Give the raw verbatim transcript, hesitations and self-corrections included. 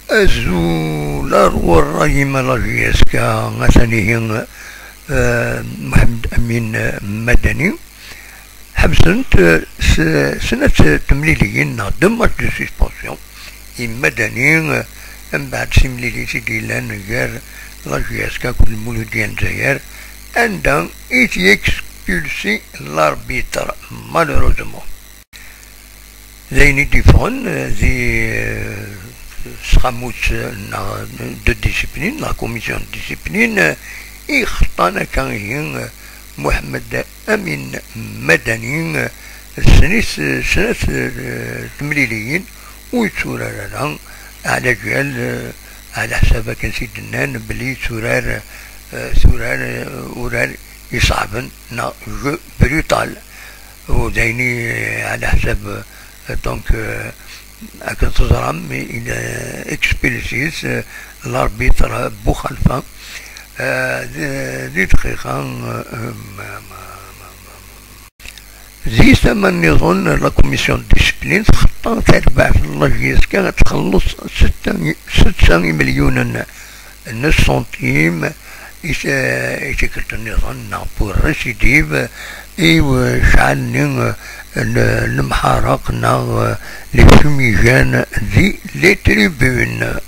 Azul ar ɣur-i ma la J S K, atan ihi, eh, Muḥemmed Amin Madani. Ḥebsen-t, eh, s-, snat temliliyin neɣ deux matchs de suspension i Madani, eh, mbeɛd timlilit i d-yellan gar la J S K akked Lmuludya n Lezzayer, anda i t-yexpulsi l'arbitre, malheureusement. D ayen i d-yeffɣen, eh, di, eh, txamut, eh, neɣ de discipline, neɣ commission de discipline, eh, i xeṭṭan akka ihi, eh, Muḥemmed Amin Madani, eh, snat, snat, eh, temliliyin ur yetturar ara, ɛla jal, eh, ɛla ḥsab akken s i d-nnan belli yetturar, eh, turar, eh, urar iṣeɛben neɣ jeu brutal. U d ayen i, ɛla ḥsab, eh, donc, eh, akken teẓram, il expulsis, eh, l'arbitre Boukhalifa, eh, di, di dqiqa, eh, ma, ma, ma, ma, ma. Di tama nniḍen, la commission de discipline txeṭṭa tarbaɛt n la J S K ad txelleṣ setta, setta imelyunen n ssantim i t-, i tikkelt nniḍen, neɣ pour récidive, i wecɛal-nni n lemḥareq neɣ les fumigènes di les tribunes.